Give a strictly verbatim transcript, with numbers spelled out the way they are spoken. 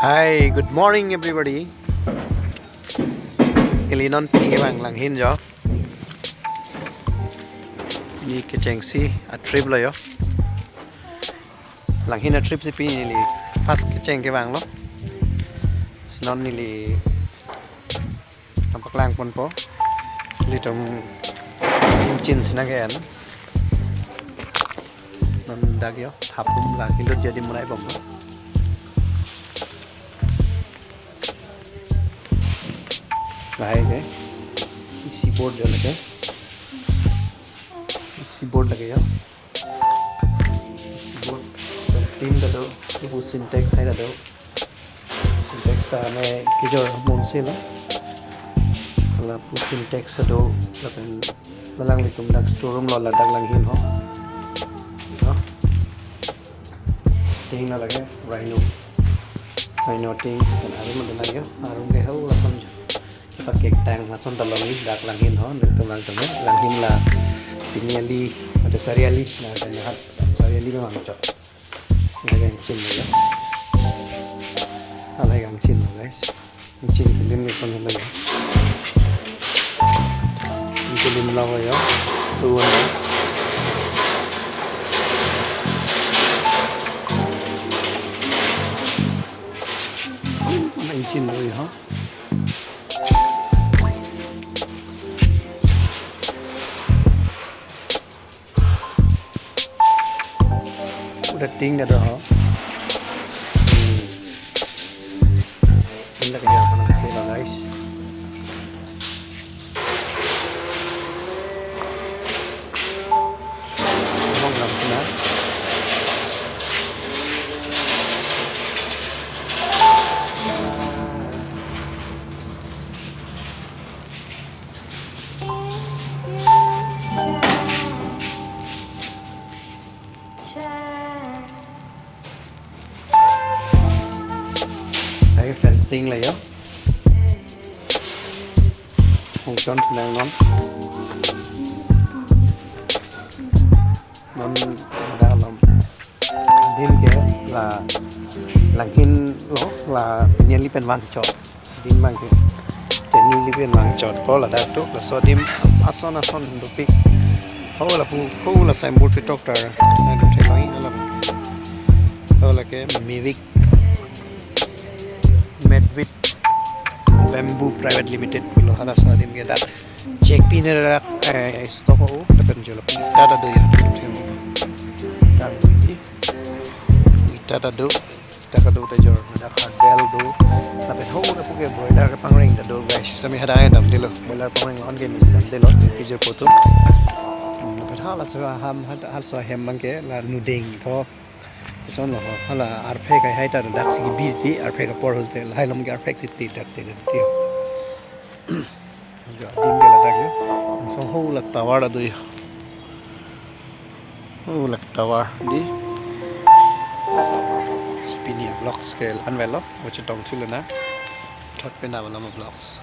Hi, good morning everybody. Neli non pini kevang Langhin jo. Neli kechengsi a-trip lo jo. Langhin a-trip si pini neli first kecheng kevanglo. Si non neli nangpaklang ponpo. Ilitum ingchin si nang ke-en. Non dak jo, hapum la kilut jadi mulai bomlo. Lahai ke. Isi board jo lake. Isi board lake jo. Isi board. Tin ta do. Ibu Sintex hai ta do. Sintex ta ne kejor mumsi lo. Lapu Sintex ta do. Lapen alanglitum dak store room lo ladak Langhin ho. Ho. Tin lo lake Rhino. Rhino tin, lapen arum lo lake, arum ke ho lason. Pakek tang lason ta longi dak Langhin ho, nangtum langtum Langhin la pini ali, ada sari ali, nah, dan hat sari ali memang cok. Ini kan chin lo jo. Alai kan chin lo, guys. Chin kilim ni pon lo jo. Kilim lo jo. Tuan lo. Nang chin lo jo. Udah ting dah doh. Hmm. Ini lagi apa nang sih, guys? Hong lam kena. Hai, fencing lo jo. Hong chon nang non. Non ada lom. Adim ke la Langhin lo la neli pen vangchot. Adim abang ke. Neli pen vangchotpo ladak tu. Laso adim ason ason dopik. Ho lapu, ho la signboard ketok ta. Nangtum theklong-i alam. Ho lake Mivik. Made with Bamboo Private Limited pulo, halaso adim ke dak. Chek pine rak, eh, stock ho, lapen jolo pi ta ta do ya. Ta do, pi ta ta do, pi ta ta do ta jor, dak hardware do, lapen ho lapu ke broiler kepangreng ta do, guys. Tame hadak damdelo, broiler pangreng on ke damdelo, picture photo. Lapen halaso aham, halaso ahem abang ke la nudeng tho. Lason lo, hala arphek hai hai ta dak si bi ti, arphek apor hote, lahai lom ke arphek si ti dak ti dak ti. Jo adim ke ladak jo. Langsung ho la tower ta do jo. Ho la tower di. Si pini vlogs ke anvelo, mo chetong thilo na. Thot pen nang vlogs.